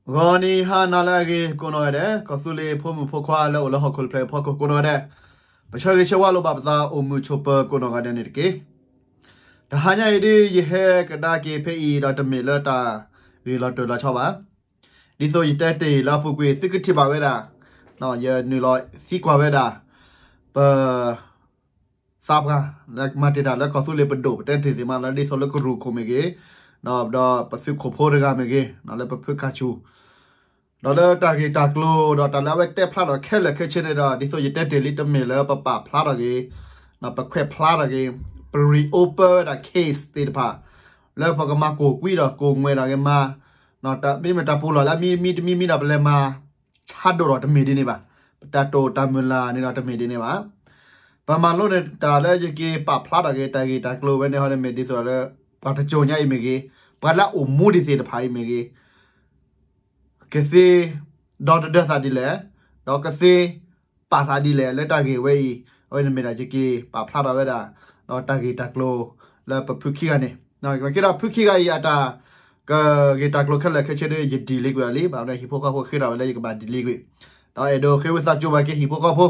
ဂီၤနံၤဟါနၤလၢအဂ့ၤ ကိးနီၢ်ဂၤဒဲး, ကီၢ်သူလ့ၤဖိမုၣ်ဖိခွါလၢအိၣ်လၢဟီၣ်ခိၣ်တဖျၢၣ်အဖီခိၣ်ကိးနီၢ်ဂၤဒဲး, ပဆၢဂ့ၤဆၢဝါလိာ်ဘၣ်ပသးအိၣ်မုာ်ဆိးပၢၤကိးနီၢ်ဂၤဒဲးန့ၣ်တက့ၢ်. တဟါညါအံၤဒ် ယဟဲကဒါက့ၤဖဲအံၤဒီးတမ့ၢ်လၢတၢ်ဂ့ၢ်လီၤတိၢ်လီၤဆီဘၣ်. ဒ်သိးယတဲတ့ၢ်လၢအပူၤကွံာ် သုကထံၣ်ဘၣ်ဝဲဒၣ်, ယနုာ်လီၤသံကွၢ်ဝဲဒၣ် ပ သးပှၢ် လၢမၤတ့ၢ်တၢ်လၢကီၢ်သူလ့ၤပဒိၣ် ပတဲတ့ၢ်သ့ၣ်မးလၢ ဒ်သိးလၢကရူၢ်ခိၣ်မ့ၢ်ဂ့ၤ, ဒီးပသုးခိၣ်ဖိတဂၤမ့ၢ်ဂ့ၤ, လၢပဖုခါဆူၣ်, ဒီးလၢတၢ်ဂ့ၢ်တၢ်ကျိၤ ဒီးတၢ်လၢအဝဲတဲဖျါထီၣ်ခဲလၢာ်ခဲဆ့န့ၣ်ဒီး ဒ်သိးယတဲတ့ၢ်လံ တမ့ၢ်လၢပပာ်ဖျါထီၣ်က့ၤ, ပခွဲးဖျါထီၣ်က့ၤ, ပ reopen ဝဲဒၣ် case သ့ၣ်တဖၣ် လၢပကမၤကိၢ်ကွံဒီးကိၢ်ငွဲၢ်ဒၣ်က့ၤမၤ, မ့မ့ၢ်တၢ်ပူၤလီၢ်လၢအမံၤတမံၤမံၤဒီးပလဲၤမၤ ဆါဒိၣ်ဒီးတမ့ၢ်ဒ်န့ၣ်ဘၣ်. ပတၢ်တိာ်တၢ်မုၢ်လၢ်န့ၣ်ဒီးတမ့ၢ်ဒ်န့ၣ်ဘၣ်. ပမၤလိန့ၢ်တၢ်လၢယက့ၤပာ်ဖျါထီၣ်က့ၤ တၢ်ဂ့ၢ်တၢ်ကျိၤဝဲန့ၣ်ဟီန့ၣ် မ့ၢ်ဒ်သိးလၢ ပှၤတစိၤညါအံၤမ့ၢ်ဂ့ၤ, ပှၤလၢအအိၣ်မူဒံးသ့ၣ်တဖၣ်အံၤမ့ၢ်ဂ့ၤ, ကသ့ဒီသဒၢသးဒ်လဲၣ်, ဒီးကသ့ပာ်သးဒ်လဲၣ် လၢတၢ်ဂ့ၢ်ဝဲအံၤ, အဝဲန့ၣ်မ့ၢ်ဒၣ်ယက့ၤပာ်ဖျါထီၣ်ဝဲဒၣ် ဒီးတၢ်ဂ့ၢ်တၢ်ကျိၤလၢပဖုခံဂၤန့ၣ်, က့ဒီးဖုခံဂၤအံၤအတၢ် ကဂ့ၢ်တၢ်ကျိၤခဲလၢာ်ခဲဆ့ဒီး ယ delete ကွံာ်အီၤလံ, ဘၣ်မနုၤဟံၣ်ဖိဃီဖိဃ့ထီၣ်ဝဲလၢယကဘၣ် delete ကွံာ်, ဒီးအဲၣ်ဒိးဃ့ဝံသးစူၤဘၣ်က့ၤဟံၣ်ဖိဃီဖိ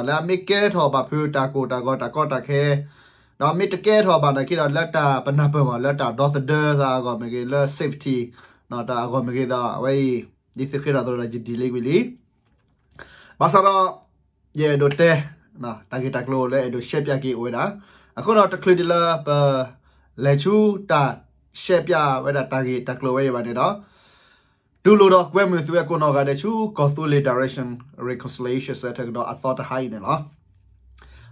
လၢအမ့ၢ်ကဲထီၣ်ဘၣ်ဖုတၢ်ကိၢ်တၢ်ဂီၤတၢ်ကီတၢ်ခဲ, ဒီးမ့ၢ်တကဲထီၣ်ဘၣ်နာ်က့ဒီး လၢတၢ်ပနၢ်ပၢၢ်မး လၢတၢ်ဒီသဒၢသးအဂီၢ်မ့ၢ်ဂ့ၤ, လၢ safety တၢ်အဂီၢ်မ့ၢ်ဂ့ၤဒီး အဝဲအံၤ ဒ်သုဃ့ထီၣ်အသိးဒီး ယ delete ကွံာ်လံ. ဘၣ်ဆၣ်ဒီး ယအဲၣ်ဒိးတဲ တၢ်ဂ့ၢ်တၢ်ကျိၤလၢအဲၣ်ဒိးရှဲပၠးက့ၤအိၣ်ဝဲဒၣ်, အဃိဒီးတချုးဒံးလၢပ လဲၤဆူတၢ်ရှဲပၠးဝဲဒၣ်တၢ်ဂ့ၢ်တၢ်ကျိၤဝဲအံၤဘၣ်န့ၣ်ဒီး တူၢ်လိာ်ဒီးကွဲမုာ်သုဝဲကိးနီၢ်ဂၤဒဲးဆူ ကီၢ်သူလ့ၤ Direction Reconciliation Centre ကဒီးအသီတဟါအံၤန့ၣ်လီၤ.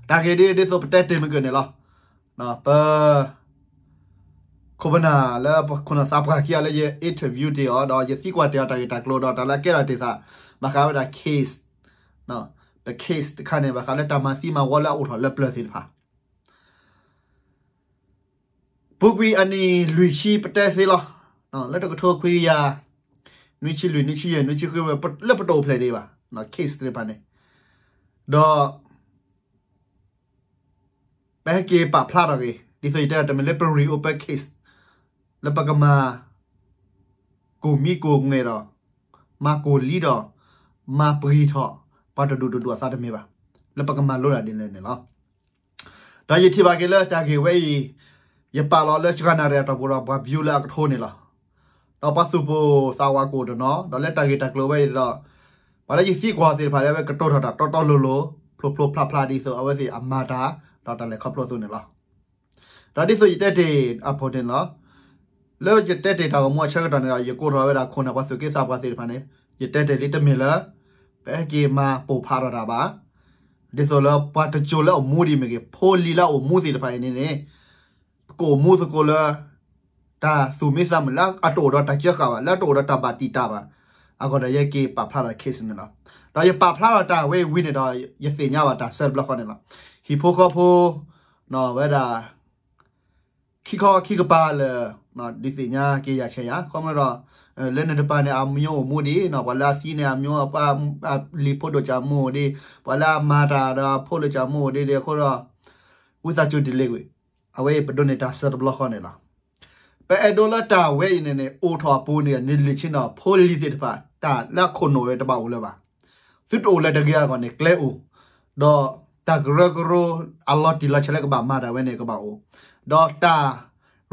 တၢ်ဂ့ၢ်ဒ် ဒ်သိးပတဲတ့ၢ်မုၢ်ကၢၢ်န့ၣ်လီၤ. ပ ခိၣ်ပနၢ်လၢပခိၣ်နၢ်သးပှၢ်ခံဂၤလၢယ interview တ့ၢ်အီၤ ဒီးယသံကွၢ်တ့ၢ်အီၤတၢ်ဂ့ၢ်တၢ်ကျိၤဒီးတၢ်လၢအကဲထီၣ်တ့ၢ်သး ဘၣ်ဃးဝဲဒၣ် case, ပ case တခါန့ၣ် ဘၣ်ဃးလၢတၢ်မၤသံမၤဝီလၢအအိၣ်ထီၣ်လၢပျၢၤသ့ၣ်တဖၣ် ပူၤကွံာ်အနံၣ်လွံၢ်ဆံပတဲသ့လီၤ. လၢတကထိခွံကယၤ နွံဆံလွံၢ် နွံဆံယဲၢ် နွံဆံဃုဝဲ လၢပတအိၣ်ဖျဲၣ်ဒံးဘၣ် case သ့ၣ်တဖၣ်န့ၣ်, ဒီး ပဟဲက့ၤပာ်ဖျါထီၣ်က့ၤ ဒ်သိးယတဲဒၣ် တမ့ၢ်လၢပ reopen case လၢပကမၤ ကိၢ်မံကိၢ်ငဲၢ်ဒီး မၤကိၢ်လံဒီး မၤပှံၤထီၣ် ပှၤတဒူၣ်တဒူၣ်အသးတမ့ၢ်ဘၣ်. လၢပကမၤလိဒၣ်ဒ်လဲၣ်န့ၣ်လီၤ. ဒီးယထံၣ်ဘၣ်က့ၤလၢတၢ်ဂ့ၢ်ဝဲအံၤ ယပာ်လီၤလၢ စှၤနၣ်ရံၣ်အတီၢ်ပူၤဒီး ပှၤ view လၢအကထိန့ၣ်လီၤ. ဒီးပှၤသူၣ်ပိၢ်သးဝးကအိၣ်တနီၤ ဒီးလၢတၢ်ဂ့ၢ်တၢ်ကျိၤဝဲအံၤဒီး ပှၤလၢယသံကွၢ်သ့ၣ်တဖၣ်လၢအဝဲကတိၤထီၣ်တၢ်တီတီလိၤလိၤ ဖျိဖျိဖျါဖျါဒ်သိးအဝဲသ့ၣ်အမၤတၢ် ဒီးတၢ်လဲၤခီဖျိအသိးန့ၣ်လီၤ. ဒီးဒ်သိးယတဲတ့ၢ်အဖိန့ၣ်လီၤ. လၢယတဲတ့ၢ်တၢ်ဂီၤမူအဆၢကတီၢ်န့ၣ်ဒီး ယကိးထီၣ်ဝဲဒၣ်ခိၣ်နၢ်ပှၤသူၣ်က့သးပှၢ်သ့ၣ်တဖၣ်န့ၣ် ယတဲတ့ၢ်လံတမ့ၢ်လၢ ပဟဲက့ၤမၤပိာ်ဖးထီၣ်တၢ်ဘၣ်. ဒ်သိးလၢပှၤတစိၤလၢအအိၣ်မူဒံးမ့ၢ်ဂ့ၤ ဖိလံၤလၢအအိၣ်မူသ့ၣ်တဖၣ်အံၤန့ၣ်န့ၣ် ပကအိၣ်မူသကိးလၢ တၢ်သူၣ်မံသးမုာ်လၢအတအိၣ်ဒီးတၢ်စၢဃာ်ဘၣ် လၢအတအိၣ်ဒီးတၢ်ဘၣ်တံာ်တာ်ဘၣ်. အဂီၢ်ဒီးယက့ၤပာ်ဖျါထီၣ် case န့ၣ်လီၤ. ဒီးယပာ်ဖျါထီၣ်တၢ်ဝဲအံၤဝံၤန့ၣ်ဒီး ယသ့ၣ်ညါဘၣ်တၢ်ဆၢတဘျီဃီန့ၣ်လီၤ. ဟံၣ်ဖိဃီဖိ ဝဲဒၣ် ခံခီခံကပၤလၢာ် ဒုးသ့ၣ်ညါက့ၤယၤဆဲးယၤ ခီဖျိဒီး လၢန့ၣ်တပၤန့ၣ် အမျိုးအိၣ်မူဒံး ပှၤလၢအသံန့ၣ် အမျိုး လံၤဖိဒိၣ်ကၢ်မူအိၣ်ဒံး ပှၤလၢအမၤတၢ်ဒီးဖိလၢကၢ်မူအိၣ်ဒံး ဒ်အဃိဒီး ဝံသးစူၤ delete ကွံာ် အဝဲအံၤပဒိးန့ၢ်တၢ်ဆၢတဘျီဃီန့ၣ်လီၤ. ပအဲၣ်ဒိးလၢတၢ်ဝဲအံၤန့ၣ်န့ၣ် အိၣ်ထီၣ်အပူၤန့ၣ် နံၣ်လွံၢ်ဆံန့ၣ် ဖိလံၤသ့ၣ်တဖၣ် တၢ်လၢအခိၣ်နူာ်ဝဲတဘၣ်အိၣ်လၢၤဘၣ်. သုတအိၣ်လၢၤတဂ့ၤအဂီၢ်န့ၣ် ကျဲအိၣ် ဒီးတၢ်ကရၢကရိ အလီၤတံၢ်လီၤဆဲးလၢကဘၣ်မၤတၢ်ဝဲန့ၣ်ကဘၣ်အိၣ်, ဒီးတၢ်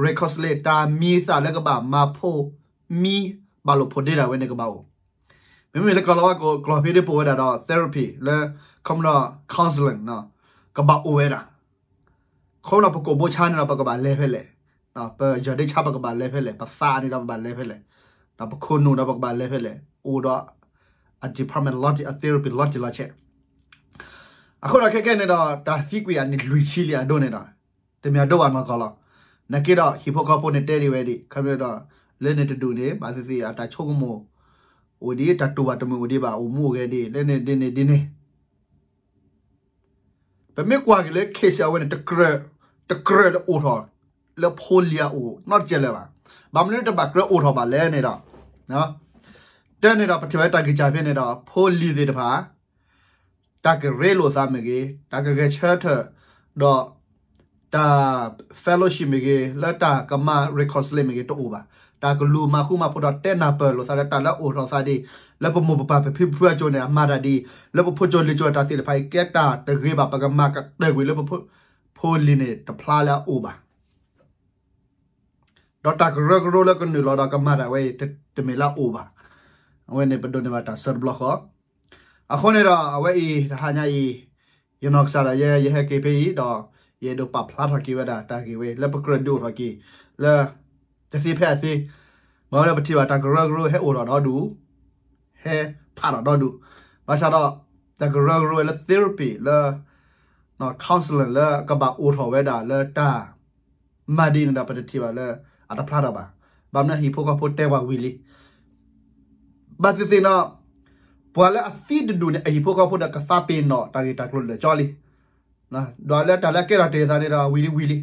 reconcile တၢ်မံသးလၢကဘၣ်မၤဖိမံဘၣ်လိာ်ဖိးဒ့တၢ်ဝဲန့ၣ်ကဘၣ်အိၣ်, မ့မ့ၢ်လၢကီၢ်လီၤဝါကျိာ်ဖဲဒၣ်ပအိၣ်ဝဲဒၣ်ဒီး therapy လၢ ခီဖျိ counseling ကဘၣ်အိၣ်ဝဲဒၣ် ခီဖျိပကိာ်ဘိဆါန့ၣ်ဒီး ပကဘၣ်လဲၤဖဲလဲၣ်, ပယီၢ်ဒ့ဆါပကဘၣ်လဲၤဖဲလဲၣ်, ပသးန့ၣ်ဒီးပဘၣ်လဲၤဖဲလဲၣ်, ပခိၣ်နူာ်ဒီးပကဘၣ်လဲၤဖဲလဲၣ်, အိၣ်ဒီး အ department လီၤတံၢ် အ therapy လီၤတံၢ်လီၤဆဲး. အဃိဒီးခဲကဲန့ၣ်ဒီး တၢ်သံကွံာ်အနံၣ်လွံၢ်ဆံလံအဒိန့ၣ်ဒီး တမ့ၢ်အဒိဘၣ်နီၢ်ကီၢ်လီၤ. နာ်က့ဒီး ဟံၣ်ဖိဃီဖိန့ၣ်တဲဒံးဝဲဒံး ခီဖျိဒီး လၢန့ၣ်တဒူၣ်န့ၣ် ဘၣ်သ့ၣ်သ့ၣ်အတၢ်ဆိကမိၣ် အိၣ်ဒံး တၢ်တူၢ်ဘၣ်တမုာ်အိၣ်ဒံးဘၣ် အိၣ်မူအိၣ်ဂဲၤဒံး လၢန့ၣ်ဒ်န့ၣ်ဒ်န့ၣ် ပမ့ၢ်ကွၢ်က့ၤလၢ case အဝဲန့ၣ် တကြၢးလၢအိၣ်ထီၣ် လၢဖိလံၤအအိၣ်နီတစဲးလၢၤဘၣ်. ဘၣ်မနုၤတဘၣ်ကြၢးအိၣ်ထီၣ်ဘၣ်လဲၣ်န့ၣ်ဒီး တဲန့ၣ်ဒီး ပထံၣ်ဝဲတၢ်ဂံၢ်စၢ်ဖဲန့ၣ်ဒီး ဖိလံၤသ့ၣ်တဖၣ် တၢ်ကရ့လိာ်သးမ့ၢ်ဂ့ၤ, တၢ်ကဂဲၤဆၢထၢၣ်, ဒီးတၢ် fellowship မ့ၢ်ဂ့ၤ, လၢတၢ်ကမၤ reconcile မ့ၢ်ဂ့ၤ တအိၣ်ဘၣ်. တၢ်ကလူၤမၤဃူမၤဖိးဒီးတဲနၢ်ပၢၢ်လိာ်သးလၢတၢ်လၢအအိၣ်ထီၣ်သးဒ်အံၤ, လၢပမိၢ်ပပၢ်ပဖံပဖုအစိၤန့ၣ် အမၤတၢ်ဒ်အံၤ, လၢပဖိစိၤလံၤစိၤတၢ်သ့ၣ်တဖၣ်အံၤ ကဲတၢ်တဂ့ၤဘၣ် ပကမၤကတၢၢ်ကွံာ်လၢပဖိလံၤန့ၣ် တဖျါလၢအအိၣ်ဘၣ်. ဒီးတၢ်ကရၢကရိလၢကနုာ်လီၤဒီးကမၤတၢ်ဝဲအံၤ တမ့ၢ်လၢအအိၣ်ဘၣ်. အဝဲန့ၣ်ပဒိးန့ၢ်ဘၣ်တၢ်ဆၢတဘျီဃီ. အဃိန့ၣ်ဒီးအဝဲအံၤ တဟါညါအံၤ ယနီၢ်ကစၢ်ဒၣ်ယဲ ယဟဲက့ၤဖဲအံၤဒီး ယအဲၣ်ဒိးပာ်ဖျါထီၣ်က့ၤဝဲဒၣ်တၢ်ဂ့ၢ်ဝဲအံၤ လၢပကြၢးဒုးအိၣ်ထီၣ်က့ၤ လၢ တသ့ဖဲအသ့, မ့ၢ်ဝဲလၢပထံၣ်ဘၣ်တၢ်ကရၢကရိဟဲအိၣ်ထီၣ်ဒီဒူၣ်, ဟဲဖးထီၣ်ဒီဒူၣ်, ဘၣ်ဆၣ်ဒီး တၢ်ကရၢကရိလၢ therapy လၢ counseling လၢကဘၣ်အိၣ်ထီၣ်ဝဲဒၣ်လၢတၢ် မၤဒ်န့ၣ်ဒီး ပတထံၣ်ဘၣ်လၢ အတဖျါထီၣ်ဘၣ်. ဘၣ်မနုၤဟံၣ်ဖိဃီဖိတဲပှၤဝံၤလံ. ဘၣ်သ့ၣ်သ့ၣ်နီၤ ပှၤလၢအသံတဒူၣ်န့ၣ် အဟံၣ်ဖိဃီဖိဒီးကသးပ့ၤနီၣ်တၢ်ဂ့ၢ်တၢ်ကျိၤလၢာ်ကၠီလံ. ဒီးလၢတၢ်လၢအကဲထီၣ်တ့ၢ်သးန့ၣ်ဒီး ဝံၤလံဝံၤလံ.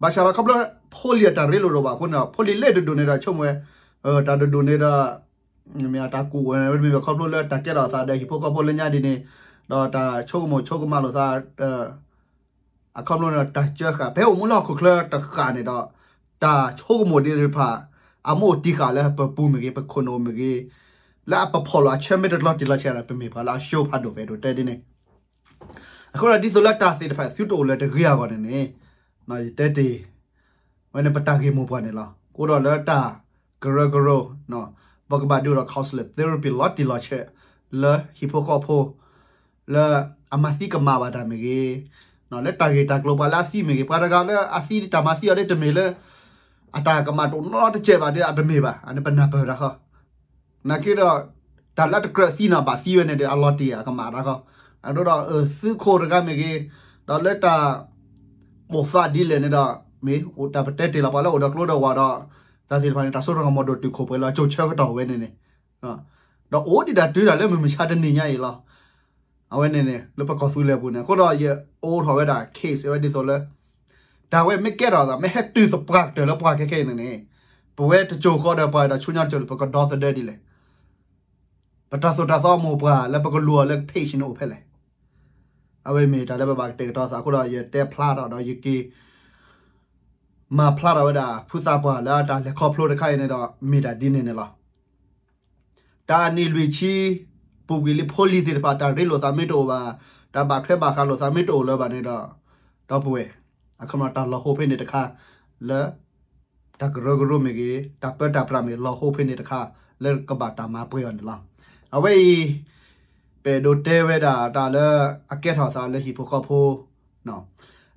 ဘၣ်ဆၣ်ဒီးခီဖျိဖိလံၤအတၢ်ရ့လိာ်တအိၣ်ဘၣ်အဃိန့ၣ်ဒီး ဖိလံၤလၢတဒူၣ်န့ၣ်ဒီး ဆိကမိၣ်ဝဲ တၢ်တဒူၣ်န့ၣ်ဒီး မ့ၢ်အတၢ်ကူၣ်အိၣ်န့ၣ် မ့ၢ်ခီဖျိလၢတၢ်ကဲထီၣ်သးဒီးဟံၣ်ဖိဃီဖိလၢညါဒ်န့ၣ် ဒီးတၢ်ဆိကမိၣ်ဆိကမးလိာ်သး အခီဖျိန့ၣ်ဒီးတၢ်စၢဃာ် ပဟဲအိၣ်မူလၢဟီၣ်ခိၣ်ချၢတဃၣ်န့ၣ်ဒီး တၢ်ဆိကမိၣ်ဒ်တဖၣ် အမ့ၢ်အိၣ်တံၢ်ဃာ်လၢပပူၤမ့ၢ်ဂ့ၤ ပခိၣ်နူာ်မ့ၢ်ဂ့ၤ လၢအပဖီၣ်လိာ်အဆၢမ့ၢ်တလီၤတံၢ်လီၤဆဲးဒီး ပမ့ၢ်ပှၤလၢအရှုံးဖးဒိၣ် ပအဲၣ်ဒိးတဲဒ်န့ၣ်. အဃိဒီးဒ်သိးလၢတၢ်သ့ၣ်တဖၣ်သုတအိၣ်လၢၤတဂ့ၤအဂီၢ်န့ၣ်န့ၣ် ယတဲတ့ၢ် ဝဲန့ၣ်ပတၢ်ဂ့ၢ်မိၢ်ပှၢ်န့ၣ်လီၤ. ကအိၣ်ဒီးလၢတၢ်ကရၢကရိ ပကဘၣ်ဒုးဒီး counseling therapy လီၤတံၢ်လီၤဆဲး လၢဟံၣ်ဖိဃီဖိ လၢအမၤသံကမၣ်ဘၣ်တၢ်မ့ၢ်ဂ့ၤ, လၢတၢ်ဂ့ၢ်တၢ်ကျိၤပှၤလၢအသံမ့ၢ်ဂ့ၤ, ပှၤတဂၤလၢအသံတၢ်မၤသံအီၤဒ်တမ့ၢ်လၢ အတၢ်ကမၣ်တအိၣ်နီတစဲးဘၣ်ဒီးအတမ့ၢ်ဘၣ်, အန့ၣ်ပနၢ်ပၢၢ်တၢ်ဃီ နာ်က့ဒီး တၢ်လၢအတကြၢးသံန့ၣ်ဘၣ်သံဝဲန့ၣ်ဒီး အလီၤတံၢ်အကမၣ်တၢ်ဃီ, အဒိဒီး သုးခိၣ်တဂၤမ့ၢ်ဂ့ၤ, ဒီးလၢတၢ် ပိာ်သးဒ်လဲၣ်န့ၣ်ဒီး မ့ၢ်အိၣ်တၢ်ပတဲတ့ၢ်လီၤ ပှၤလၢအိၣ်ဒီးကျိဒီးဝၢ်ဒီး တၢ်သ့ၣ်တဖၣ်န့ၣ် တၢ်စိတၢ်ကမီၤဒိၣ်တုာ်ခိၣ်ပှဲၤလီၤ ကၠိၣ်ဆၢကတီၢ်ဝဲန့ၣ်န့ၣ်, ဒီးအိၣ်ဒံးတၢ်တုၤတၢ်လၢမုၢ်မဆါတနံၤညါအံၤလီၤ. အဝဲန့ၣ်န့ၣ် လၢပကီၢ်သူလ့ၤပူၤန့ၣ် အဃိဒီးယအိးထီၣ်ဝဲဒၣ် case ဝဲဒ်သိးလၢ တၢ်ဝဲမ့ၢ်ကဲထီၣ်သး မ့ၢ်ဟဲတုၤသပှၢ်ကတၢၢ်လၢပှၤခဲခဲအံၤန့ၣ်န့ၣ် ပဝဲတစိၤဃီဒီးပှၤဒီးဆူညါတစိၤန့ၣ် ပကဒီသဒၢဒ်လဲၣ်. ပတၢ်သိၣ်တၢ်သီအမိၢ်ပှၢ်လၢပကလူၤအီၤလၢ page န့ၣ်အိၣ်ဖဲလဲၣ်. အဝဲမ့ၢ်တၢ်လၢပဘၣ်ကတဲာ်ကတီၤသးအဃိဒီး ယတဲဖျါထီၣ်ဒီးယက့ၤ မၤဖျါထီၣ်ဝဲဒၣ် ဖုသးပှၢ်လၢတၢ်လဲၤခီဖျိတခါအံၤန့ၣ်ဒီး မ့ၢ်တၢ်ဒ်န့ၣ်န့ၣ်လီၤ. တၢ်အနံၣ်လွံၢ်ဆံ ပူၤကွံာ်လံဖိလံၤသ့ၣ်တဖၣ် တၢ်ရ့လိာ်သးမ့ၢ်တအိၣ်ဘၣ်, တၢ်ဘၣ်ထွဲဘၣ်ဃးလိာ်သးမ့ၢ်တအိၣ်လၢၤဘၣ်န့ၣ်ဒီး ဒီပုၢ်ဝဲၢ် အခီပညီတၢ်လီၤဟိဖဲန့ၣ်တခါ လၢ တၢ်ကရၢကရိမ့ၢ်ဂ့ၤ တၢ်ပၢတၢ်ပြးမ့ၢ်ဂ့ၤ လီၤဟိဖဲန့ၣ်တခါ လၢကဘၣ်တၢ်မၤပှဲၤအီၤန့ၣ်လီၤ. အဝဲအံၤ ပအဲၣ်ဒိးတဲဝဲဒၣ်တၢ်လၢအကဲထီၣ်သးလၢဟံၣ်ဖိဃီဖိ ဒီ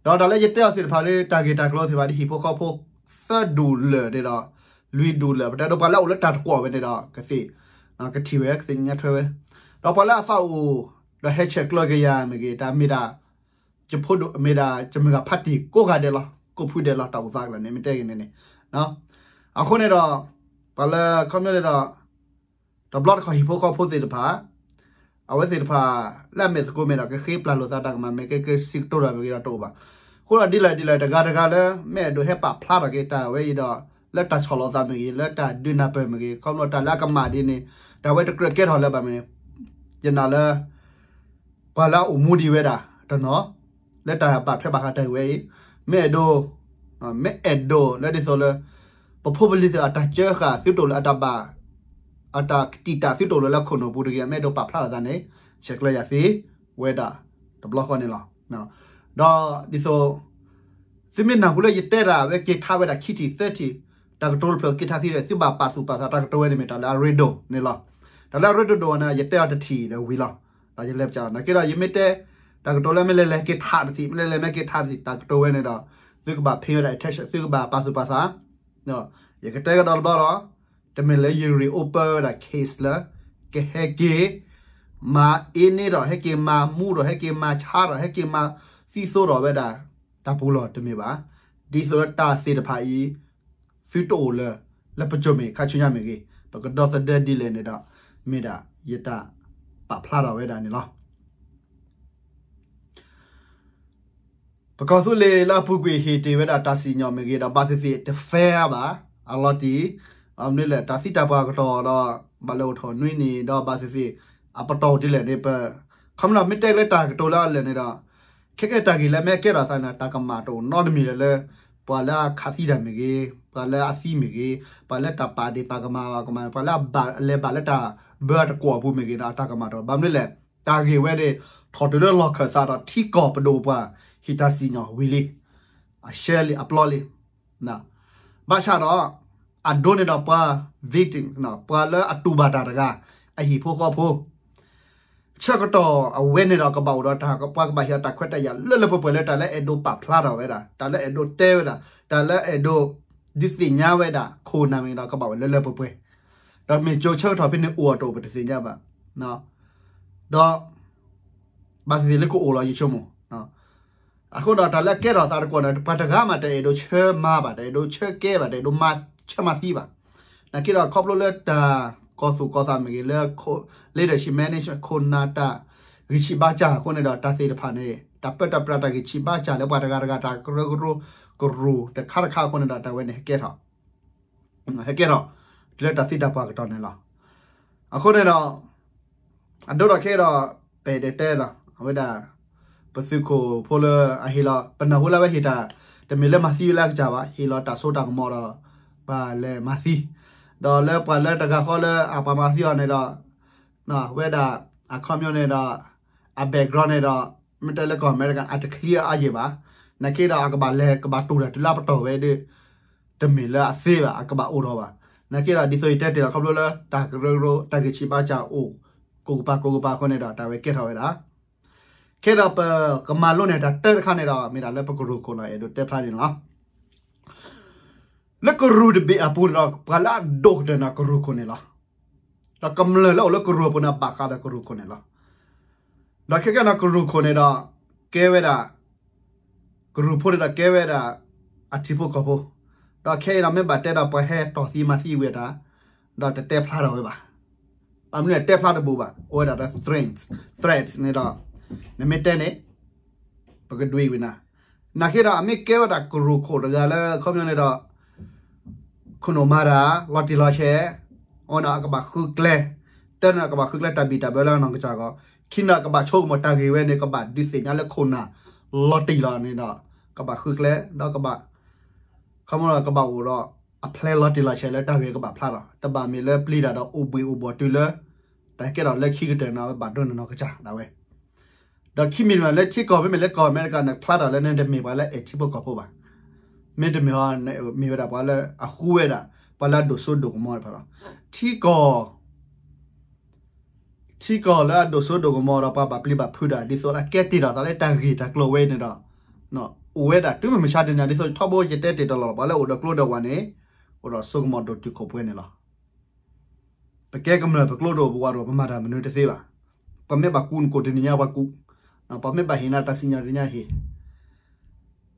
းတၢ်လၢယတဲအီၤသ့ၣ်တဖၣ်လၢ တၢ်ဂ့ၢ်တၢ်ကျိၤသ့ၣ်တဖၣ်ဒ်ဟံၣ်ဖိဃီဖိ သၢဒူၣ်လၢာ်န့ၣ်ဒီး လွံၢ်ဒူၣ်လၢာ် ပတဲဒိးပှၤလၢအအိၣ်လၢတၢ်တကွီၣ်ဝဲန့ၣ်ဒီး ကသ့ၣ် ကထံၣ်ဝဲ ကသ့ၣ်ညါထွဲဝဲ, ဒီးပှၤလၢအသးအိၣ် ဒီးဟဲဆဲးကျိးက့ၤယၤမ့ၢ်ဂ့ၤ တၢ်မ့ၢ်ဒၣ် ယဖိဒိၣ်မ့ၢ်ဒၣ် ယမုၢ်ဂၤဖးတံၢ်ကိးဂၤဒဲးလီၤ ကိးဖုဒဲးလီၤ တၢ်အိၣ်သးကလၢာ်န့ၣ် မ့ၢ်တဲဂ့ၤန့ၣ်န့ၣ်, အဃိန့ၣ်ဒီး ပှၤလၢခီပညီန့ၣ်ဒီး တဘျီတခီၣ်ဟံၣ်ဖိဃီဖိသ့ၣ်တဖၣ် အဝဲသ့ၣ်တဖၣ် လၢအမဲာ်သကိးမဲာ်ဒီး ကဃ့ပျၢ်လိာ်သးတၢ်ကမၣ်မ့ၢ်ဂ့ၤ ကစံးကတိၤတၢ်မ့ၢ်ဂ့ၤဒီးတအိၣ်ဘၣ်. အဃိဒီးဒ်လဲၣ်ဒ်လဲၣ် တဂၤတဂၤလၢ မ့ၢ်အဲၣ်ဒိးဟဲပာ်ဖျါထီၣ်က့ၤတၢ်ဝဲအံၤဒီး လၢတၢ်ဆီၣ်လီၤသးမ့ၢ်ဂ့ၤ လၢတၢ်ဒုးနၢ်ပၢၢ်မ့ၢ်ဂ့ၤ ခီဖျိတၢ်လၢအကမၣ်ဒ်န့ၣ် တၢ်ဝဲတကြၢးကဲထီၣ်လၢၤဘၣ်မ့ၢ် ယနာ်လၢ ပှၤလၢအအိၣ်မူဒံးဝဲဒၣ်တနီၤ လၢတၢ်ဘၣ်ထွဲဘၣ်ဃးတၢ်ဂ့ၢ်ဝဲအံၤ မ့ၢ်အဲၣ်ဒိး မ့ၢ်အဲၣ်ဒိးလၢဒ်သိးလၢ ပဖိပလံၤသ့ၣ်အတၢ်စၢဃာ်သုတအိၣ်လၢအတၢ်ဘၣ် အတၢ်ကတံာ်တာ်သုတအိၣ်လၢလၢခိၣ်နူာ်ပူၤတဂ့ၤ မ့ၢ်အဲၣ်ဒိးပာ်ဖျါထီၣ်သးန့ၣ် ဆဲးကျိးယၤသ့ဝဲဒၣ်တဘျီဃီန့ၣ်လီၤ. ဒီးဒ်သိး သုမ့ၢ်နၢ်ဟူလၢယတဲတၢ်ဝဲက့ၤထါဝဲဒၣ်ခံထံၣ်သၢထံၣ် တၢ်ကတိၤတဖျၢၣ်က့ၤထါသံဒီး သုဘၣ်ပာ်သူၣ်ပာ်သး တၢ်ကတိၤဝဲန့ၣ်မ့ၢ်တၢ်လၢအရ့ဒိၣ်န့ၣ်လီၤ. တၢ်လၢအရ့ဒိၣ်ဒိၣ်ဝဲန့ၣ် ယတဲအီၤတထံၣ်ဒီးဝံၤလီၤ. ဒီးယလဲၤပစးလီၤ နာ်က့ဒီး ယမ့ၢ်တဲ တၢ်ကတိၤလၢမ့ၢ်လဲၤလဲၤက့ၤထါတထံၣ် မ့ၢ်လဲၤလဲၤမ့ၢ်က့ၤထါတထံၣ် တၢ်ကတိၤဝဲန့ၣ်ဒီး သုကဘၣ်ဖံးဝဲဒၣ် attention သုကဘၣ်ပာ်သူၣ်ပာ်သး ယကတဲကဒီးတဘျီဒီး တမ့ၢ်လၢယ reopen ဝဲဒၣ် case လၢ ကဟဲက့ၤ မၤအ့န့ဒီး ဟဲက့ၤမၤမူဒီး ဟဲက့ၤမၤဆါဒီး ဟဲက့ၤမၤသံသိဒီးဝဲဒၣ် တၢ်ပူၤလီၢ်တမ့ၢ်ဘၣ်. ဒ်သိးလၢတၢ်သ့ၣ်တဖၣ်အံၤ သုတအိၣ်လၢၤ လၢပစိၤမ့ၢ်ခါဆူညါမ့ၢ်ဂ့ၤ ပကဒီသဒၢဒ်လဲၣ်န့ၣ်ဒီး မ့ၢ်ဒၣ်ယတၢ်ပာ်ဖျါထီၣ်ဝဲဒၣ်န့ၣ်လီၤ. ပကီၢ်သူလ့ၤလၢအပူၤကွံာ်ဟ့ၣ်တ့ၢ်ဝဲဒၣ်တၢ်စံၣ်ညီၣ်မ့ၢ်ဂ့ၤဒီး ဘၣ်သ့ၣ်သ့ၣ်တ fair ဘၣ် အလီၤတံၢ်, မနုၤလဲၣ် တၢ်သံတၢ်ပှၢ်ကတီၢ်ဒီး ဘၣ်လဲၤအိၣ်ထီၣ်နွံနံၣ်ဒီး ဘၣ်သ့ၣ်သ့ၣ် အပတီၢ်ဒ်လဲၣ်န့ၣ် ပ ခီမ့ၢ်နီၤ မ့ၢ်တဲလၢတၢ်ကတိၤလၢအလၢာ်န့ၣ်ဒီး ခဲကဲတၢ်ဂ့ၢ်လၢမ့ၢ်ကဲထီၣ်သးန့ၣ် တၢ်ကမၣ်တအိၣ်နီတမံၤလၢၤလၢ ပှၤလၢအခးသံတၢ်မ့ၢ်ဂ့ၤ, ပှၤလၢအသံမ့ၢ်ဂ့ၤ, ပှၤလၢတၢ်ပာ်ဒ့ၣ်ပာ်ကမၣ်အီၤကမၣ်, ပှၤလၢအဘၣ်လဲၤဘၣ်လၢတၢ်ဘၢအတကွီၢ်အပူၤမ့ၢ်ဂ့ၤဒီး အတၢ်ကမၣ်တအိၣ်ဘၣ်. မနုၤလဲၣ်, တၢ်ဂ့ၢ်ဝဲန့ၣ် ထီၣ်တုၤလၢလီၢ်ခၢၣ်သးဒီးထံကီၢ်ပဒိၣ်ပှၤ ဟ့ၣ်တၢ်စံၣ်ညီၣ်ဝံၤလံ, အရှဲလံ အပျီလံ. ဘၣ်ဆၣ်ဒီး အဒိန့ၣ်ဒီးပှၤ victim ပှၤလၢအတူၢ်ဘၣ်တၢ်တဂၤ အဟံၣ်ဖိဃီဖိ ဆၢကတီၢ်အဝဲန့ၣ်ဒီး ကဘၣ်အိၣ်ဒီးတၢ် ပှၤကဘၣ်ဟ့ၣ်အီၤတၢ်ခွဲးတၢ်ယာ်လၢလၢပှဲၤပှဲၤ လၢတၢ်လၢအဲၣ်ဒိးပာ်ဖျါထီၣ်ဝဲဒၣ်, တၢ်လၢအဲၣ်ဒိးတဲဝဲဒၣ်, တၢ်လၢအဲၣ်ဒိးဒုးသ့ၣ်ညါဝဲဒၣ် ခိၣ်နၢ်မ့ၢ်ဒီး ကဘၣ်အိၣ်လၢလၢပှဲၤပှဲၤ, ဒီးမ့ၢ်ကၠိဆၢကတီၢ်ဖဲန့ၣ်အိၣ်အတအိၣ် ပတသ့ၣ်ညါဘၣ်. ဒီး ဘၣ်သ့ၣ်သ့ၣ်လၢကအိၣ်လီၤ ယဆိကမိၣ်. အဃိဒီးတၢ်လၢအကဲထီၣ်သးတကွီၢ်န့ၣ် ပှၤတဂၤမး တအဲၣ်ဒိးဆၢမၤဘၣ်, တအဲၣ်ဒိးဆၢကဲဘၣ်, တအဲၣ်ဒိးမၤဆၢမၤသံဘၣ်. နာ်က့ဒီးခီဖျိလၢတၢ်ကီၢ်သူၣ်ကီၢ်သးမ့ၢ်ဂ့ၤ, လၢ leadership management ခိၣ်နၢ်တၢ်ဂံၢ်ဆံးဘါစၢ်အဃိန့ၣ်ဒီး တၢ်သ့ၣ်တဖၣ်န့ၣ် တၢ်ပၢတၢ်ပြးတၢ်ဂံၢ်ဆံးဘါစၢ်လၢပှၤတဂၤတဂၤ တၢ်ကရၢကရိကရူၢ်တခါတခါအဃိန့ၣ်ဒီး တၢ်ဝဲန့ၣ်ဟဲကဲထီၣ် ဟဲကဲထီၣ် လၢတၢ်သံတၢ်ပှၢ်ကတီၢ်န့ၣ်လီၤ. အဃိန့ၣ်ဒီး အဒိဒီးခဲဒီး ပတဲတဲလီၤ အဝဲဒၣ် ပသုးခိၣ်ဖိလၢအဟ့ၣ်လီၤ ပနၢ်ဟူလၢအဝဲဟ့ၣ်တၢ် တမ့ၢ်လၢမၤသံဝဲလၢအကစၢ်ဘၣ်, ဟ့ၣ်လီၤတၢ်စိတၢ်ကမီၤဒီး ပှၤလဲၤမၤသံ, ဒီးလၢပှၤလၢတဂၤဃီလၢအပှၤမၤသံအီၤန့ၣ်ဒီး ဝဲဒၣ် အခီပညီန့ၣ်ဒီး အ background န့ၣ်ဒီး မ့ၢ်တဲလၢကီၢ်အမဲရကၤ အတ clear အါယံာ်ဘၣ်. နာ်က့ဒီး အကဘၣ်လဲၤကဘၣ်တိၢ်တၢ်တုၤလၢအပတီၢ်ဝဲဒီး တမ့ၢ်လၢအသ့ဘၣ်, အကဘၣ်အိၣ်ထီၣ်ဘၣ်. နာ်က့ဒီး ဒ်သိးယတဲတ့ၢ်လီၤ ခီဖျိလၢတၢ်ကရၢကရိ တၢ်ဂံၢ်ဆံးဘါစၢ်အိၣ် ကိးကပၤကိးကပၤအဃိန့ၣ်ဒီး တၢ်ဝဲကဲထီၣ်ဝဲဒၣ် ခဲဒီးပကမၤလိန့ၢ်တၢ်တၢတခါန့ၣ်ဒီး မ့ၢ်ဒၣ်လၢပကရူၢ်ခိၣ်လီၤ အဲၣ်ဒိးတဲဖျါန့ၣ်လီၤ. လၢကရူၢ်တဘ့ၣ်အပူၤန့ၣ်ဒီး ပှၤလၢအဒိၣ်ကတၢၢ်န့ၣ် ကရူၢ်ခိၣ်န့ၣ်လီၤ. ဒီးကမျၢၢ်လၢအိၣ်လၢကရူၢ်အပူၤန့ၣ် ဘၣ်ဃးဒီးကရူၢ်ခိၣ်န့ၣ်လီၤ. ဒီးခဲကနံၣ်အံၤ ကရူၢ်ခိၣ်န့ၣ်ဒီး ကဲဝဲဒၣ် ကရူၢ်ဖိန့ၣ်ဒီးကဲဝဲဒၣ် အထံဖိကီၢ်ဖိ, ဒီးခဲအံၤဒီးမ့ၢ်ဘၣ်တဲဒီးပှၤဟဲတီၢ်သံမၤသံဝံၤအတၢ်, ဒီးတတဲဖျါထီၣ်ဝဲဘၣ်. ဘၣ်မနုၤလဲၣ် တဲဖျါတဘူးဘၣ်, အိၣ်ဝဲဒၣ်ဒီး threat, threat န့ၣ်ဒီး နမ့ၢ်တဲန့ၣ် ပကဒွံဝံၤနၤ. နာ်က့ဒီးအမ့ၢ်ကဲဝဲဒၣ်ကရူၢ်ခိၣ်တဂၤလၢ ခီပညီန့ၣ်ဒီး ခိၣ်နူာ်မၤတၢ် လီၤတံၢ်လီၤဆဲး, အဝဲန့ၣ်အကဘၣ်ဃုကျဲ, တၢန့ၣ်အကဘၣ်ဃုကျဲတၢ်ဘံၣ်တၢ်ဘၢလၢအနီၢ်ကစၢ်ဂီၢ်, ခံန့ၣ်အကဘၣ်ဆိကမိၣ်တၢ်ဂ့ၢ်ဝဲန့ၣ် ကဘၣ်ဒုးသ့ၣ်ညါလၢခိၣ်နၢ် လီၤတံၢ်လီၤန့ၣ်ဒီး ကဘၣ်ဃုကျဲ ဒီးကဘၣ် ခီမီကဘၣ်အိၣ်ဒီး အ plan လီၤတံၢ်လီၤဆဲးလၢတၢ်ဂ့ၢ်ကဘၣ်ဖျါထီၣ်, တဘၣ်မ့ၢ်လၢပျံၤတၢ်ဒီးအိၣ်ဘှံးအိၣ်ဘှီၣ်တုၤလၢ တၢ်ကဲထီၣ်လၢခံကတၢၢ်န့ၣ် အဝဲဘၣ်ဒိးန့ၢ်နီၢ်ကစၢ်ဒၣ်ဝဲ ဒီးခံမံၤတမံၤလၢထံကီၢ် မ့မ့ၢ်လၢကီၢ်အမဲရကၤန့ၣ် ဖျါထီၣ်လၢနတမ့ၢ်ပှၤလၢအဲၣ်ထံဖိကီၢ်ဖိဘၣ်. မ့တမ့ၢ်ဟီ မ့ၢ်ဝဲဒၣ်ပှၤလၢအဃူဝဲဒၣ် ပှၤလၢအဒိၣ်စိဒိၣ်ကမီၤတဖၣ်လီၤ. ထံကီၢ် ထံကီၢ်လၢအဒိၣ်စိဒိၣ်ကမီၤဒီး ပှၤဘၣ်ပျံၤဘၣ်ဖုးတၢ် ဒ်သိးလၢအကဲတ့ၢ်ဒီးသးလၢတၢ်ဂ့ၢ်တၢ်ကျိၤဝဲန့ၣ်ဒီး အိၣ်ဝဲဒၣ်တုၤမုၢ်မဆါတနံၤ ဒ်သိးထီဘိယတဲတ့ၢ်တလီၢ်လီၤ ပှၤလၢအိၣ်ဒီးကျိဒီးဝၣ်န့ၣ် အိၣ်ဒီးစိကမီၤဒိၣ်တုာ်ခိၣ်ပှဲၤန့ၣ်လီၤ. ပကဲကမျၢၢ်ပကျိဒိၣ်ပဝၣ်ဒိၣ် ပမၤတၢ်မနုၤတသ့ဘၣ်. ပမ့ၢ်ဘၣ်ကူးနကိးတနံၤညါပှၤကူး, ပမ့ၢ်ဘၣ်ဟ့ၣ်နၤတၢ်စံၣ်ညီၣ်တနံၤညါဟ့ၣ်.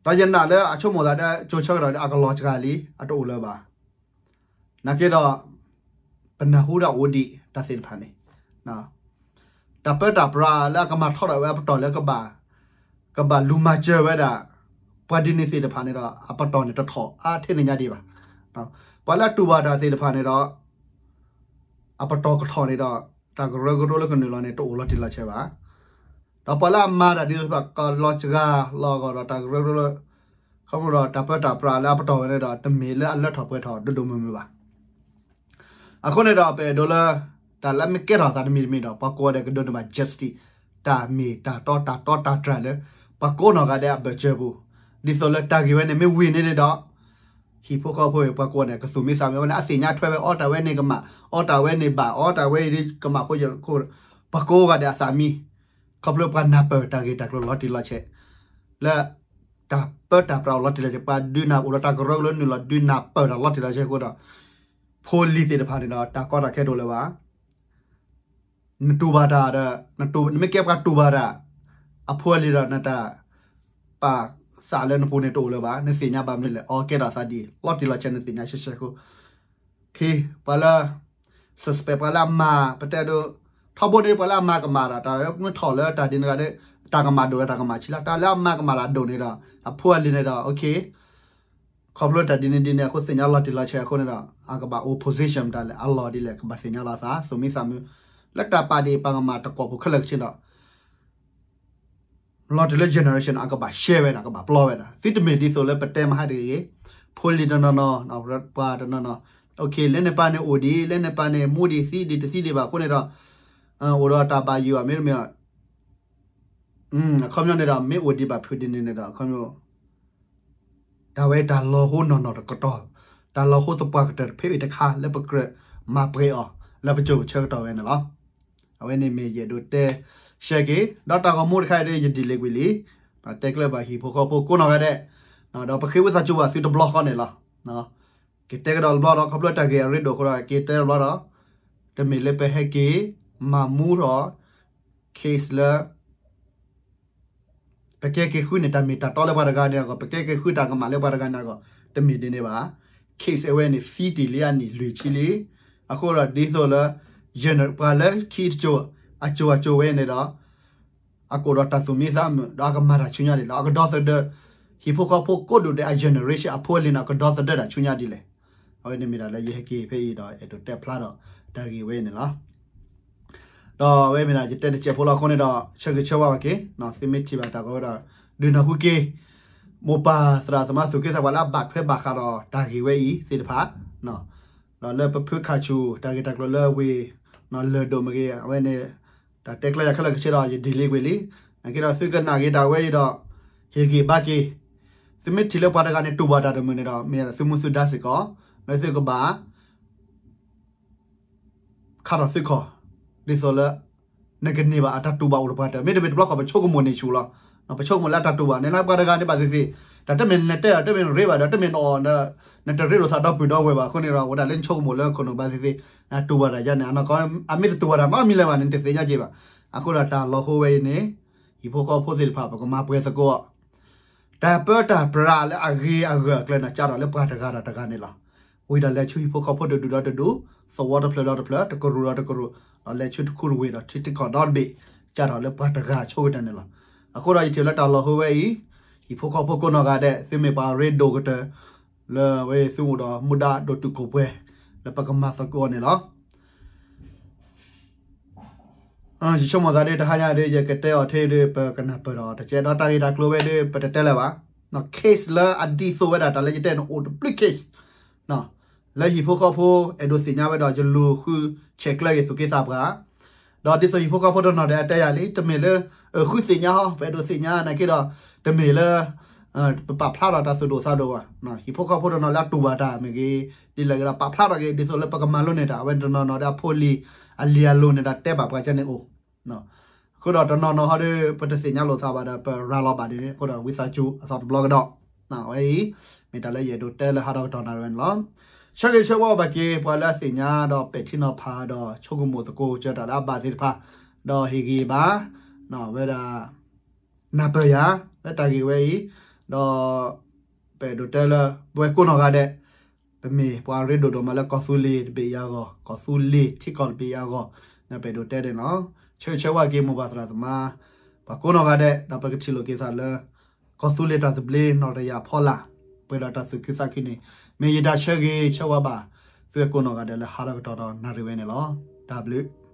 ဒီးယနာ်လၢအဆိကမိၣ်သးဒီး ကၠိဆၢကတီၢ်ဒီး အကလီၤစှၤလံ အတအိၣ်လၢၤဘၣ်. နာ်က့ဒီး ပနၢ်ဟူတၢ်အိၣ်ဒံးတၢ်သ့ၣ်တဖၣ်န့ၣ် တၢ်ပၢတၢ်ပြးလၢအကမၤထီၣ်ဒၣ်ဝဲအပတီၢ်လၢကဘၣ် ကဘၣ်လူၤမၤစၢၤဝဲဒၣ် ပှၤဒ်န့ၣ်သ့ၣ်တဖၣ်န့ၣ်ဒီး အပတီၢ်န့ၣ်တထီၣ်အါထဲန့ၣ်ညါဒံးဘၣ်. ပှၤလၢအတူၢ်ဘၣ်တၢ်သ့ၣ်တဖၣ်န့ၣ်ဒီး အပတီၢ်ကထီၣ်န့ၣ်ဒီး တၢ်ကရၢကရိလၢကနုာ်လီၤန့ၣ် တအိၣ်လီၤတံၢ်လီၤဆဲးဘၣ်. ဒီးပှၤလၢအမၤတၢ်ဒ်သိးကလီၤစှၤလီၤအဂီၢ်ဒီး တၢ်ကရၢကရိလၢ ခီဖျိဒီးတၢ်ပၢတၢ်ပြးလၢအပတီၢ်ဝဲန့ၣ်ဒီး တမ့ၢ်လၢအလၢထီၣ်ပှဲၤထီၣ်ဒိၣ်ဒိၣ်မုၢ်မုၢ်ဘၣ်. အဃိန့ၣ်ဒီး ပအဲၣ်ဒိးလၢ တၢ်လၢမ့ၢ်ကဲထီၣ်သးတမံၤတမံၤဒီး ပှၤကိးဂၤဒဲးကဒိးန့ၢ်ဘၣ် justice တၢ်မ့ၢ်တၢ်တီတၢ်တီတၢ်တြၢ်လၢ ပှၤကိးနီၢ်ဂၤဒဲးအဘၢၣ်စၢၤပူၤ, ဒ်သိးလၢတၢ်ဂ့ၢ်ဝဲန့ၣ်မ့ၢ်ဝံၤန့ၣ်န့ၣ်ဒီး ဟံၣ်ဖိဃီဖိအံၤ ပှၤကိးဂၤဒဲးကသူၣ်မံသးမံဝဲန့ၣ် အသ့ၣ်ညါထွဲဝဲ အီတၢ်ဝဲန့ၣ်ကမၣ်, အီတၢ်ဝဲန့ၣ်ဘၣ်, အီတၢ်ဝဲအံၤကမၣ်အဃိ ပှၤကိးဂၤဒဲးအသးမံ, ခီဖျိပှၤနၢ်ပၢၢ်တၢ်ဂ့ၢ်တၢ်ကျိၤလီၤတံၢ်လီၤဆဲး လၢ တၢ်ပၢတၢ်ပြးအိၣ်လီၤတံၢ်လီၤဆဲး ပှၤဒုးနၢ်အိၣ်ဒီးတၢ်ကရၢကရိနုာ်လီၤဒုးနၢ်ပၢၢ်တၢ်လီၤတံၢ်လီၤဆဲးအဃိဒီး ဖိလံၤသ့ၣ်တဖၣ်န့ၣ်ဒီး တၢ်ကီတၢ်ခဲတအိၣ်လၢၤဘၣ်. နတူၢ်ဘၣ်တၢ်ဒီး နမ့ၢ်ကဲပှၤတူၢ်ဘၣ်တၢ် အဖိအလံၤဒီး နတၢ်ပာ်သးလၢနပူၤန့ၣ်တအိၣ်လၢၤဘၣ်. နသ့ၣ်ညါဘၣ်မနုၤလဲၣ် အီကဲထီၣ်သးဒ်အံၤ လီၤတံၢ်လီၤဆဲး နသ့ၣ်ညါရှဲရှဲအဃိ ခံ ပှၤလၢ suspect ပှၤလၢအမၤ ပတဲဒိ ထီဘိန့ၣ် ပှၤလၢအမၤကမၣ်တၢ် တၢ်မ့ၢ်ထီၣ်လၢတၢ်ဒ်န့ၣ်ဒီး တၢ်ကမၣ်ဒိၣ်ဒီးတၢ်ကမၣ်ဆံးလီၤ. တၢ်လၢအမၤကမၣ်တၢ်ဒိၣ်န့ၣ်ဒီး အဖိအလံၤန့ၣ်ဒီး okay ခီဖျိတၢ်ဒ်န့ၣ်ဒ်န့ၣ်အဃိ သ့ၣ်ညါလီၤတံၢ်လီၤဆဲးအဃိန့ၣ်ဒီး အကဘၣ်အိၣ် position မတၤလဲၣ် အလီၢ်ဒ်လဲၣ် ကဘၣ်သ့ၣ်ညါလီၤသး သူၣ်မံသးမုာ် လၢတၢ်ပာ်ဒ့ၣ်ပာ်ကမၣ်တကွီၢ်ဖိခဲလၢာ်ခဲဆ့ဒီး လီၤတုၤလၢ generation အကဘၣ်ရှဲဝဲဒၣ် ကဘၣ်ပျီဝဲဒၣ် သုတမ့ၢ်ဒ်သိးလၢပတဲမဟါတဂ့ၤဂ့ၤ, ဖိလံၤတနီၤနီၤ ပှၤတနီၤနီၤ လၢန့ၣ်ပၤန့ၣ်အိၣ်ဒံး လၢန့ၣ်ပၤန့ၣ် မူဒံးသံဒံးတသံဒံးဘၣ်အဃိန့ၣ်ဒီး အိၣ်ဒီးတၢ်ဘၣ်ယိၣ်အမ့တမ့ၢ် အခီပညီန့ၣ်ဒီး မ့ၢ်အိၣ်ဒံးဘၣ်ဖုးဒံးန့ၣ်န့ၣ်ဒီး အခီပညီ တၢ်ဝဲတၢ်လီၤဟိနီၢ်နီၢ်တကတီၢ်, တၢ်လီၤဟိသပှၢ်ကတၢၢ်တဖဲအံၤတခါ လၢပကြၢးမၤပှဲၤအီၤ လၢပစိၤပဆၢကတီၢ်ဝဲန့ၣ်လီၤ. အဝဲန့ၣ်မ့ၢ်ယအဲၣ်ဒိးတဲ ရှဲက့ၤ ဒီးတၢ်ဂီၤမူတခါအံၤဒီး ယဒ်လဲၣ်ကွံာ်လံ, တဲကျၢၢ်ဘၣ်ဟံၣ်ဖိဃီဖိကိးနီၢ်ဂၤဒဲး, ဒီးပဃ့ဝံသးစူၤဘၣ်သုတဘျီဃီန့ၣ်လီၤ. ကတဲကဒီးတဘျီဒီး ခီဖျိတၢ်ဂ့ၢ်အရ့ဒိၣ်အဃိဒီး က့ၤတဲတဘျီဒီး တမ့ၢ်လၢပဟဲက့ၤ မၤမူထီၣ် case လၢ ပကဲက့ၤဃုန့ၣ် တၢ်မ့ၢ်တၢ်တီလၢပှၤတဂၤန့ၣ်အဂီၢ်, ပကဲက့ၤဃုတၢ်ကမၣ်လၢပှၤတဂၤန့ၣ်အဂီၢ်, တမ့ၢ်ဒ်န့ၣ်ဘၣ်. case အဝဲန့ၣ် သံတ့ၢ်လံအနံၣ်လွံၢ်ဆံလံ. အဃိဒီးဒ်သိးလၢ ပှၤလၢခံတစိၤ အစိၤအစိၤဝဲန့ၣ်ဒီး အကအိၣ်ဒီးတၢ်သူၣ်မံသးမုာ် ဒီးအကမၤတၢ်ဆူညါဒ်လဲၣ်, အကဒီသဒၢ ဟံၣ်ဖိဃီဖိကိးဒူၣ်ဒဲးအ generation အဖိအလံၤန့ၣ် အကဒီသဒၢတၢ်ဆူညါဒ်လဲၣ်. အဝဲန့ၣ်မ့ၢ်ဒၣ်လၢယဟဲက့ၤဖဲအံၤဒီး အဲၣ်ဒိးတဲဖျါဒီးတၢ်ဂ့ၢ်ဝဲန့ၣ်လီၤ. ဒီးအဝဲမ့ၢ်ဒၣ်ယတဲတစဲးဖိလီၤအဃိန့ၣ်ဒီး ဆၢဂ့ၤဆၢဝါဘၣ်က့ၤ, သုမ့ၢ်ထံၣ်ဘၣ်တၢ်ဂီၤဝဲဒီး ဒုးနၢ်ဟူက့ၤ မိၢ်ပၢ်သရၣ်သမါသူၣ်က့သးပှၢ်လၢအဘၣ်ထွဲဘၣ်ဃးဒီးတၢ်ဂ့ၢ်ဝဲအံၤသ့ၣ်တဖၣ် ဒီးလၢပဖုခးဆူၣ် တၢ်ဂ့ၢ်တၢ်ကျိၤလၢဝ့ၢ် လၢၢ်ဒိၣ်မ့ၢ်ဂ့ၤ အဝဲန့ၣ် တၢ်တဲကျၢၢ်ယၤခဲလၢာ်ခဲဆ့ဒီး ယဒ်လဲၣ်ကွံာ်လံ. နာ်က့ဒီးသုကနာ်ဂ့ၤတၢ်ဝဲအံၤဒီး ဟ့ၣ်ဂံၢ်ဘါက့ၤ, သုမ့ၢ်ထံၣ်လၢပှၤတဂၤန့ၣ်တူၢ်ဘၣ်တၢ်တမုာ်န့ၣ်ဒီး မ့ၢ်သုမူသုဒါစ့ၢ်ကီး လၢသုကဘၣ် ခါထီၣ်သုခီၣ်, ဒ်သိးလၢ နကန့ၢ်ဘၣ်အတၢ်တူၢ်ဘၣ်အိၣ်တပှၤတၢၢ်, မ့တမ့ၢ်တဘျီဃီ ပဆိကမိၣ်န့ၢ်ဆူၣ်လီၤ. ပဆိကမိၣ်လၢအတၢ်တူၢ်ဘၣ်န့ၣ် လၢပှၤတဂၤန့ၣ်ဘၣ်သ့ၣ်သ့ၣ်, တၢ်တမ့ၢ်နတဲဒီး တမ့ၢ်နရ့ဘၣ်ဒီး တမ့ၢ်နအီၣ်ဒီး နတရ့လိာ်သးဒီပုၢ်ဒီဝဲၢ်ဘၣ်အဃိန့ၣ်ဒီး ဝဲဒၣ်လၢနဆိကမိၣ်လၢခိၣ်နူာ်ဘၣ်သ့ၣ်သ့ၣ်, တူၢ်ဘၣ်တၢ်ယါန့ၣ် အနီၢ်ကီ အမ့ၢ်တတူၢ်ဘၣ်တၢ်နီတမံၤလၢၤဘၣ်န့ၣ် နတသ့ၣ်ညါက့ၤဘၣ်. အဃိဒီးတၢ်လီၤဟိဝဲအံၤန့ၣ် ဟံၣ်ဖိဃီဖိသ့ၣ်တဖၣ် ပကမၤပှဲၤသကိး တၢ်ပၢတၢ်ပြးလၢအဂ့ၤအဂၢၢ်အကျၢၤန့ၣ် ကးထီၣ်လၢပှၤတဂၤဒီးတဂၤန့ၣ်လီၤ. ဝံၤဒီးလဲၤဆူဟံၣ်ဖိဃီဖိတဒူၣ်ဒီးတဒူၣ်, သဝီတဖျၢၣ်ဒီးတဖျၢၣ်, တကရူၢ်ဒီးတကရူၢ်, ဒီးလဲၤဆူတခူတဝ့ၢ်ဒီးထံတခီၣ်ဒီတဘ့ၣ်, ကးထီၣ်လၢပှၤတဂၤအဆိကတၢၢ်န့ၣ်လီၤ. အဃိဒီးယထံၣ်လၢတၢ်လီၤဟိဝဲအံၤ, ဟံၣ်ဖိဃီဖိကိးနီၢ်ဂၤဒဲး သုမ့ၢ်ပှၤရ့ဒိၣ်ကတၢၢ် လၢအဝဲသုအိၣ်ဒီးမူဒါဒိၣ်တုာ်ခိၣ်ပှဲၤ လၢပကမၤသကိးအီၤန့ၣ်လီၤ. ယဆိကမိၣ်သးဒီးတဟါညါဒီး ယကတဲအီၤထဲဒီး ပကနၢ်ပၢၢ်ဒီးတကဲဒီး တၢ်ဂ့ၢ်တၢ်ကျိၤဝဲဒီး ပတတဲလၢၤဘၣ်. case လၢအဒ်သိးဝဲဒၣ်တၢ်လၢယတဲန့ၣ် အိၣ်တဘျုး case လၢဟံၣ်ဖိဃီဖိအဲၣ်ဒိးသ့ၣ်ညါဝဲဒီး ယလူၤဃုဆဲးကျၢက့ၤသူၣ်က့သးပှၢ် ဒီးဒ်သိးဟံၣ်ဖိဃီဖိတနီၤဒီးအတဲယၤလံ တမ့ၢ်လၢ ဃုသ့ၣ်ညါဟီ ပအဲၣ်ဒိးသ့ၣ်ညါနာ်က့ဒီး တမ့ၢ်လၢ ပပာ်ဖျါထီၣ်တၢ်သူၣ်ဒိၣ်သးဒိၣ်ဘၣ်. ဟံၣ်ဖိဃီဖိတနီၤလၢအတူၢ်ဘၣ်တၢ်မ့ၢ်ဂ့ၤ ဒ်လဲၣ်ဂ့ၤဒီး ပာ်ဖျါထီၣ်က့ၤ ဒ်သိးလၢပကမၤလိန့ၢ်တၢ် အဝဲတနီၤနီၤဒီးအဖိလံၤ အလံၤအလိၤန့ၣ်ဒီးတဲဘၣ်ပှၤကန့ၣ်အိၣ် အဃိဒီးတနီၤနီၤဟီဒီး ပတသ့ၣ်ညါလိာ်သးဘၣ်ဒီး ပရၤလီၤဘၣ်ဒ်န့ၣ်အဃိဒီး ဝံသးစူၤအသီတဘျီကဒီး အဝဲအံၤ မ့ၢ်တၢ်လၢယအဲၣ်ဒိးတဲလၢဟးထီၣ်ကတီၢ်နၣ်ရံၣ်ဝဲန့ၣ်လီၤ. ဆၢဂ့ၤဆၢဝါဘၣ်က့ၤ ပှၤလၢအသ့ၣ်ညါဒီးပဲာ်ထံနီၤဖးဒီး ဆိကမိၣ်သကိးစၢၤတၢ်လၢအဘၣ်သ့ၣ်တဖၣ် ဒီးဟ့ၣ်ဂံၢ်ဘါ ဝဲဒၣ် နၢ်ပၢၢ်ယၤ လၢတၢ်ဂ့ၢ်ဝဲအံၤ ဒီး ပအဲၣ်ဒိးတဲလၢ ပဝဲကိးနီၢ်ဂၤဒဲး ပမ့ၢ်ပှၤရ့ဒိၣ်ဒိၣ်မးလၢကီၢ်သူလ့ၤတဘ့ၣ်အံၤအဂီၢ် ကီၢ်သူလ့ၤထံကီၢ်တဘ့ၣ်အံၤအဂီၢ် ပအဲၣ်ဒိးတဲန့ၣ်လီၤ. ဆၢဂ့ၤဆၢဝါက့ၤမိၢ်ပၢ်သရၣ်သမါ ပှၤကိးနီၢ်ဂၤဒဲး ဒီးပကထံၣ်လိာ်က့ၤသးလၢ ကီၢ်သူလ့ၤတၢ်သဘျ့နီၣ်တယၢ်ဖီလာ် ပှဲၤဒီးတၢ်သူၣ်ခုသးခုန့ၣ် မ့ၢ်ယတၢ်ဆၢဂ့ၤဆၢဝါဘၣ် သုဝဲကိးနီၢ်ဂၤဒဲးလၢဟးထီၣ်ကတီၢ်ဒီးနၣ်ရံၣ်ဝဲန့ၣ်လီၤ. တၢ်ဘျုး